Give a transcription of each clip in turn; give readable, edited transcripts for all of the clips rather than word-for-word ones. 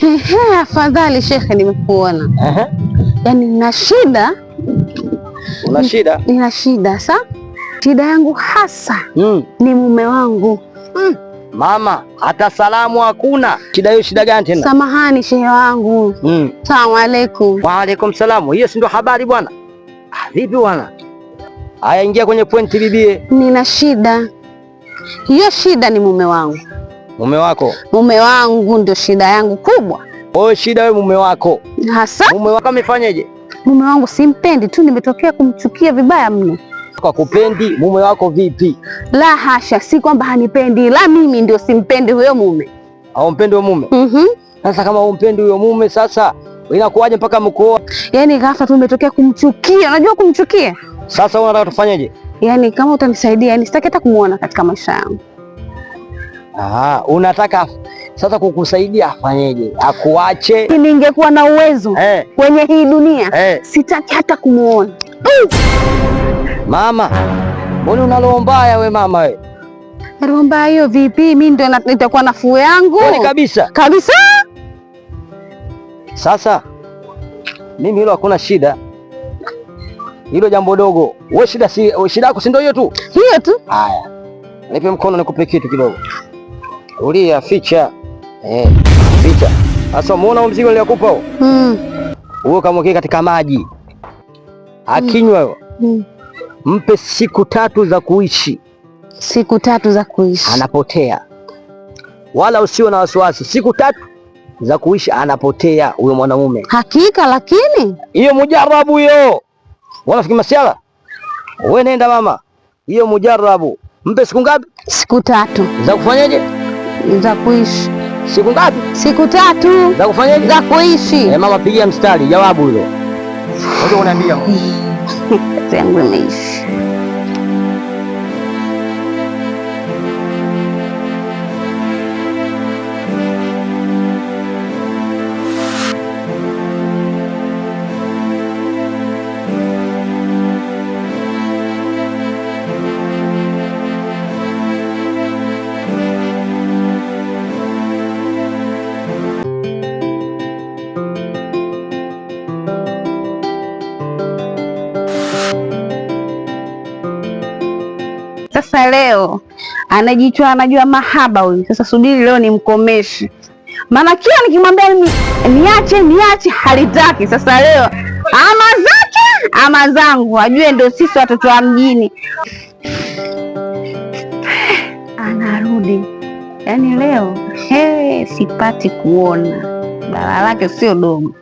Ehe, afadhali shekhe, nimekuona. Ehe. Yaani nina shida. Una shida? Nina shida sa. Shida yangu hasa ni mume wangu. Mama, hata salamu hakuna. Shida hiyo shida gani tena? Samahani shehe wangu. Salamu alaikum. Wa alaikum salamu. Hiyo si ndio habari bwana? Ah, vipi bwana? Haya, ingia kwenye pointi bibie. Nina shida. Hiyo shida ni mume wangu. Mume wako? Mume wangu ndio shida yangu kubwa. Wewe shida wewe mume wako. Hasa? Mume wako amefanyaje? Mume wangu simpendi tu, nimetokea kumchukia vibaya mno. Kwa kupendi mume wako vipi? La hasha, si kwamba hanipendi, la mimi ndio simpendi huyo mume. Haumpendi huyo mume? Mhm. Sasa kama humpendi huyo mume sasa inakuwaje mpaka mkoa? Yaani ghafla tu nimetokea kumchukia. Unajua kumchukia? Sasa wewe unataka tufanyeje? Yaani kama utanisaidia, yani sitaki hata kumuona katika maisha yangu. Aha, unataka sasa kukusaidia afanyeje? Akuache? Ningekuwa na uwezo kwenye hii dunia sitaki hata kumuona. Mama, mbona una roho mbaya we mama we? Roho mbaya hiyo vipi? Mimi ndio nitakuwa nafuu yangu. Kweli kabisa. Kabisa. Sasa mimi hilo hakuna shida. Hilo jambo dogo. Wewe shida si shida yako si ndio hiyo tu? Hiyo tu. Haya. Nipe mkono nikupe kitu kidogo. Ulia ficha. Ficha. Sasa umeona huo mzigo niliokupa huo? Huo kama katika maji. Akinywa huo. Mpe siku 3 za kuishi. Siku 3 za kuishi. Anapotea. Wala usiwe na wasiwasi. Siku 3 za kuishi anapotea huyo mwanamume. Hakika lakini hiyo mujarabu hiyo. Wanafikiri masiala? Wewe nenda mama. Hiyo mujarabu. Mpe siku ngapi? Siku 3. Za kufanyaje? Za kuishi. Siku ngapi? Siku 3. Za kufanyaje? Za kuishi. Mama pigia mstari jawabu hilo. Wewe unaniambia. Kazi yangu imeisha. Sasa leo anajichwa, anajua mahaba huyu. Sasa subiri leo nimkomeshe, maana kila nikimwambia mimi niache niache halitaki. Sasa leo ama zake ama zangu, ajue ndio sisi watoto wa mjini. Anarudi yaani leo he, sipati kuona balaa lake sio dogo.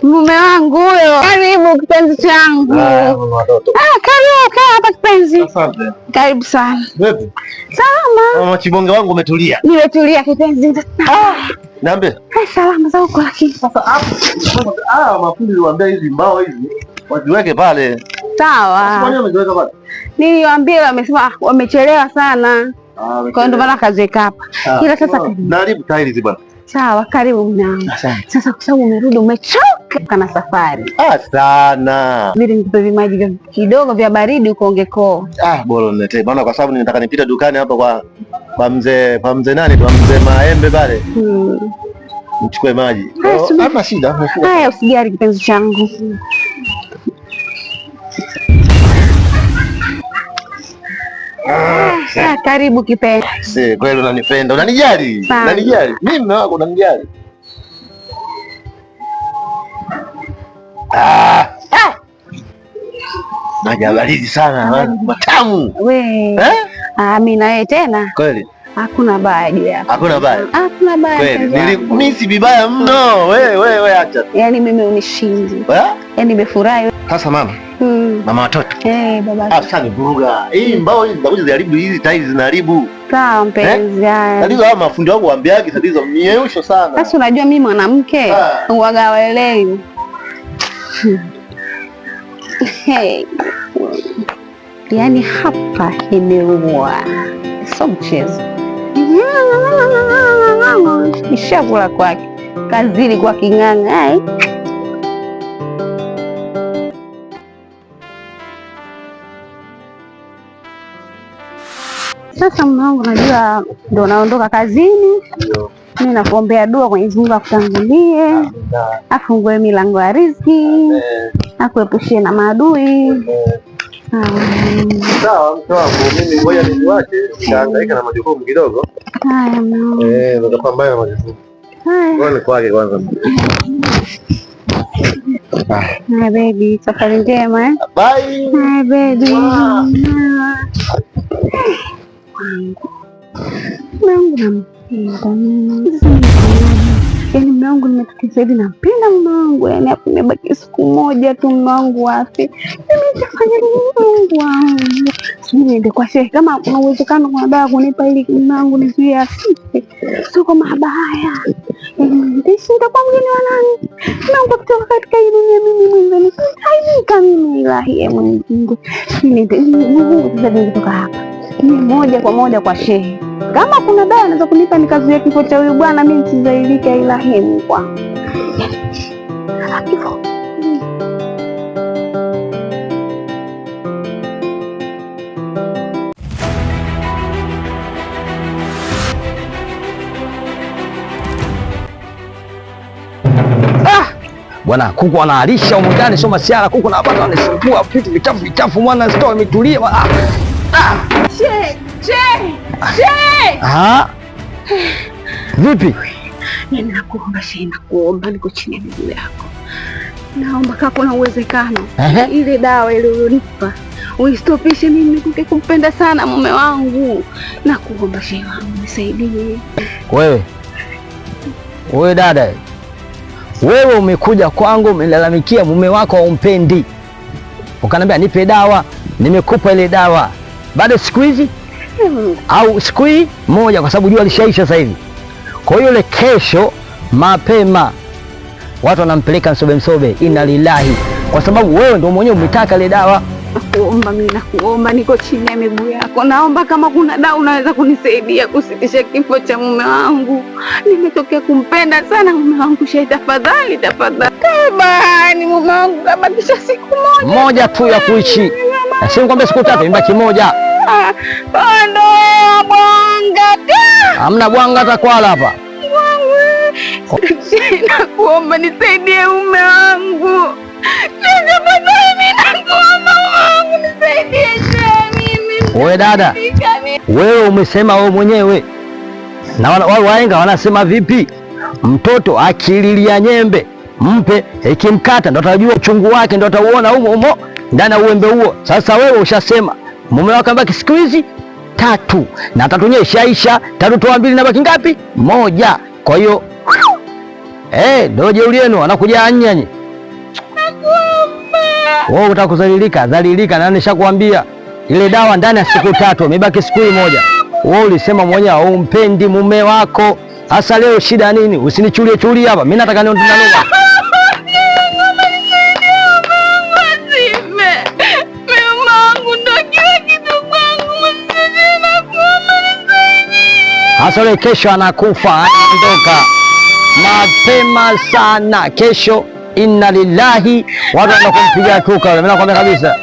Mume wangu huyo. Karibu kipenzi changu. Karibu, kaa hapa kipenzi. Asante. Karibu sana. Vipi? Salama. Mama Chibonge wangu umetulia? Nimetulia kipenzi. Niambie. Salama za huko lakini. Sasa hapo, mafundi niliwaambia hizi mbao hizi waziweke pale. Sawa. Kwa nini wameziweka pale? Niliwaambia wamesema wamechelewa sana. Kwa hiyo ndio maana kaziweka hapa. Ila sasa Naharibu tairi hizi bwana. Sawa, karibu mwanangu. Asante. Sasa kwa sababu umerudi umechoka na safari. Sana. Bidi nikupe vimaji kidogo vya baridi ukaonge koo. Bora uniletee. Maana kwa sababu ninataka nipite dukani hapa kwa mzee, kwa mzee nani? Kwa mzee Maembe pale. Nichukue maji. Haya, subiri. Hamna shida, hamna shida. Haya, usijali kipenzi changu. Karibu kipenzi. Si kweli unanipenda, unanijali. Sana. Unanijali. Mimi mume wako unanijali. Maji ya baridi sana, matamu. We. Eh? Mimi na wewe tena. Kweli? Hakuna baya juu yako. Hakuna baya. Hakuna baya. Kweli, Mpenzi wangu. nilikumisi vibaya mno. We, we, we acha. Yaani mimi unishindi. Eh? Yaani nimefurahi. Sasa mama. Mama watoto. Baba. Sasa ni vuruga. Hii mbao hizi zinakuja ziharibu hizi tairi zinaharibu. Sawa mpenzi, haya. Tatizo hawa mafundi wangu waambiagi tatizo mieusho sana. Sasa unajua mimi mwanamke huwaga waelewi. Hey. Yaani hapa imeua. Sio mchezo. Nishakula kwake. Kazini kwa king'ang'a. Ai. Sasa mume wangu, najua ndo naondoka kazini. Mimi nakuombea dua Mwenyezi Mungu akutangulie, afungue milango ya riziki, akuepushie na maadui. Sawa mke wangu, mimi ngoja niwache nikahangaika na majukumu kidogo. Haya mume wangu. Eh, nikapambana na majukumu. Haya. Ngoja nikuage kwanza. Haya baby, safari njema eh. Bye. Haya baby. Mume wangu nampenda mimi. Yaani mume wangu nimetokea sasa hivi nampenda mume wangu. Yaani hapo imebaki siku moja tu mume wangu afe. Mimi nitafanya nini Mungu wangu? Sijui niende kwa shehe kama kuna uwezekano kuna dawa kunipa ili mume wangu nizuie asife. Sio kwa mahaba haya. Yaani nitakuwa mgeni wa nani? Mume wangu akitoka katika hii dunia mimi mwenzenu sitaaibika mimi, ilahi ya Mwenyezi Mungu. Niende sasa nitoka hapa. Mimi moja kwa moja kwa shehe. Kama kuna dawa anaweza kunipa nikazuia kifo cha huyu bwana, mimi nisizailike, ilahi Mungu wangu. Kifo. Bwana kuku analisha humu ndani, sio masiara. Kuku na bado anasumbua vitu vichafu vichafu, mwana store imetulia. Ah. Ah. Shehe, shehe, shehe. Ah. Vipi? Yaani nakuomba shehe, nakuomba, niko chini ya miguu yako. Naomba kama kuna uwezekano ile dawa ile ulionipa uistopishe, mimi nikuke kumpenda sana mume wangu. Nakuomba shehe wangu, nisaidie. Wewe. Wewe dada. Wewe umekuja kwangu umelalamikia mume wako haumpendi. Ukaniambia nipe dawa, nimekupa ile dawa. Baada siku hizi au siku hii moja, kwa sababu jua lishaisha sasa hivi. Kwa hiyo ile kesho mapema watu wanampeleka msobe msobe, inna lillahi, kwa sababu wewe ndio mwenyewe umetaka ile dawa. Nakuomba mimi, nakuomba, niko chini ya miguu yako. Naomba kama kuna dawa unaweza kunisaidia kusitisha kifo cha mume wangu. Nimetokea kumpenda sana mume wangu shehe, tafadhali tafadhali. Tabani mume wangu kabakisha siku moja moja tu ya kuishi. Sio kwamba siku tatu, imebaki moja. Ondoa bwanga. Hamna bwanga hata kwala hapa. Nakuomba nisaidie mume wangu. Wewe dada, wewe umesema wewe mwenyewe. Na wale wahenga wanasema vipi? Mtoto akililia nyembe mpe, ikimkata ndo atajua uchungu wake, ndo atauona humo humo ndani ya uembe huo. Sasa wewe ushasema mume wako ambaki siku hizi tatu, na tatu yenyewe ishaisha, tatu toa mbili na baki ngapi? Moja. Kwa hiyo ndio jeuri yenu, anakuja anyanyi. Wewe unataka kudhalilika, dhalilika, na nishakwambia ile dawa ndani ya siku tatu, imebaki siku moja. Wewe ulisema mwenyewe humpendi mume wako. Sasa leo shida nini? Usinichulie chulie hapa. Mimi nataka niondoke na noma. Sasa leo kesho anakufa, anaondoka mapema sana kesho. Inna lillahi, watu wanakumpiga tuka. Mimi nakwambia kabisa,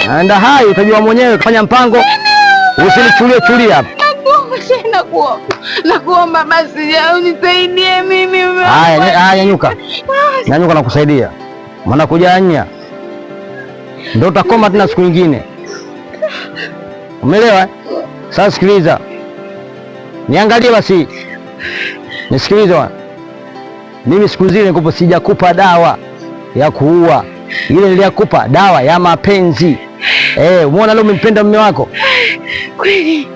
naenda hai, utajua mwenyewe. Fanya mpango, usinichulie chulie hapa. Nakuomba basi unisaidie mimi. Haya, haya, nyanyuka. Nyanyuka nakusaidia. Maana kujanya ndio utakoma tena siku nyingine. Umeelewa? Sasa sikiliza. Niangalie basi. Nisikilize bwana. Mimi siku zile nikupo sijakupa dawa ya kuua. Ile niliyakupa dawa ya mapenzi. Umeona leo umempenda mume wako? Kweli.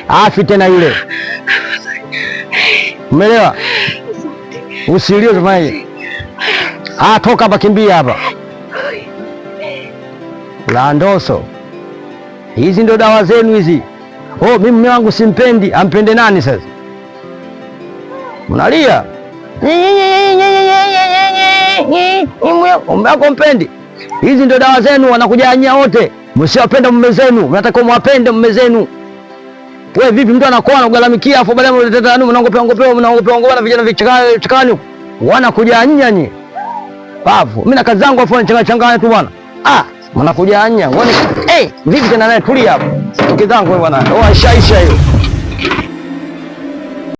Afi tena yule. Umeelewa? Usilie ufanye. Ah, toka hapa, kimbia hapa. Landoso. Hizi ndio dawa zenu hizi. Oh, mimi mume wangu simpendi, ampende nani sasa? Mnalia. Mume wako mpendi. Hizi ndio dawa zenu, wanakujanyia wote. Msiwapende mume zenu, mnataka muwapende mume zenu. Wewe vipi mtu anakuwa anakulalamikia afu baadaye mnaleta nani, mnaongopea ngopea, mnaongopea ngopea na vijana vichakani wanakujanyia nyinyi. Pavu. Mimi na kazi zangu afu wanachanganya changanya tu bwana. Ah, mnakuja anya. Ngoja vipi tena naye tulia hapo. Tukizangu bwana. Oh, ishaisha hiyo.